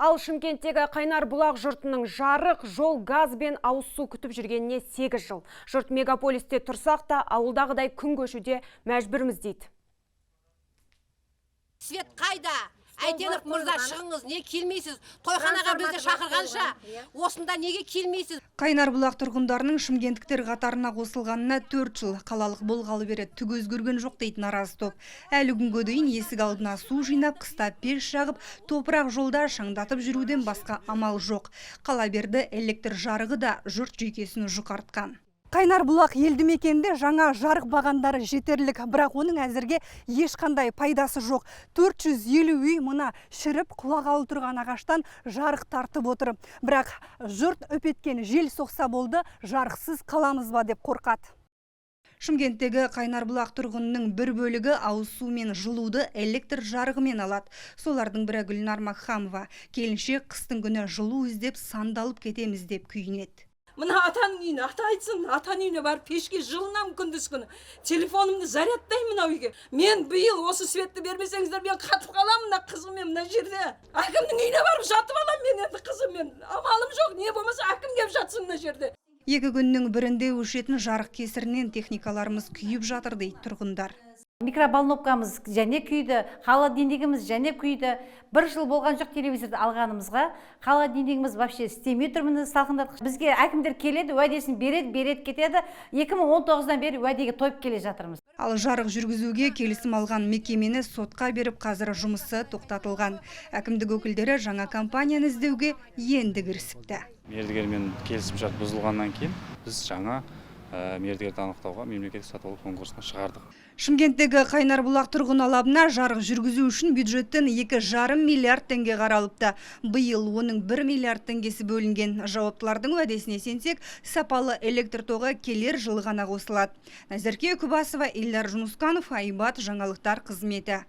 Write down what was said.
Ал Шымкенттегі Қайнар бұлақ жұртының жарық, жол, газ бен ауыз су күтіп жүргеніне 8 жыл. Жұрт мегаполисте тұрсақ та, ауылдағыдай күн кешуге мәжбүрміз дейді. Свет қайда? Әйтенов мырза, шығыңыз, не келмейсіз? Тойханаға бізді шақырғанша, осында неге келмейсіз? Қайнар бұлақ тұрғындарының шымкенттіктер қатарына қосылғанына 4 жыл. Қалалық болғалы бері түк өзгерген жоқ дейді наразы топ. Әлі күнге дейін есік алдына су жинап, қыста пеш жағып, топырақ жолда шаңдатып жүруден басқа амал жоқ. Қала берді, электр жарығы да жұрт жүйкесін жұқартқан. Қайнар бұлақ елді мекенінде жаңа жарық бағандары жетерлік, бірақ оның әзірге ешқандай пайдасы жоқ. 450 үй мына шіріп құлағалы тұрған ағаштан жарық тартып отыр. Бірақ жұрт үп еткен жел соқса болды, жарықсыз қаламыз ба деп қорқады. Шымкенттегі Қайнарбұлақ тұрғынының бір бөлігі ауыз су мен жылуды электр жарығымен алады. Солардың бірі Гүлнар Макхамова. Келіншек қыстың күні жылу іздеп сандалып кетеміз деп күйінеді. Мына атаның үйіне, ата айтсын, атаның үйіне барып пешке жылынамын. Күндіз күні телефонымды зарядтаймын мынау үйге. Мен биыл осы светті бермесеңіздер, мен қатып қаламын мына қызыммен мына жерде. Әкімнің үйіне барып жатып аламын мен енді қызыммен, амалым жоқ. Не болмаса әкім келіп жатсын мына жерде. 2 күннің бірінде өшетін жарық кесірінен техникаларымыз күйіп жатыр дейді тұрғындар. Микроволновкамыз және күйді, холодильнигіміз және күйді. Бір жыл болған жоқ телевизорды алғанымызға, холодильнигіміз вообще істемей тұр. Міне, салқындатқыш. Бізге әкімдер келеді, уәдесін береді, береді, кетеді. 2019-дан бері уәдеге тойып келе жатырмыз. Ал жарық жүргізуге келісім алған мекемені сотқа беріп, қазір жұмысы тоқтатылған. Әкімдік өкілдері жаңа компанияны іздеуге енді кірісіпті. Мердігермен келісімшарт бұзылғаннан кейін біз жаңа мердігерді анықтауға мемлекеттік сатып алу конкурсына шығардық. Шымкенттегі Қайнарбұлақ тұрғын алабына жарық жүргізу үшін бюджеттен 2,5 миллиард теңге қаралыпты. Биыл оның 1 миллиард теңгесі бөлінген. Жауаптылардың уәдесіне сенсек, сапалы электр тоғы келер жылы ғана қосылады. Назерке Үкібасова, Ильдар Жүнісқанов, Айбат жаңалықтар қызметі.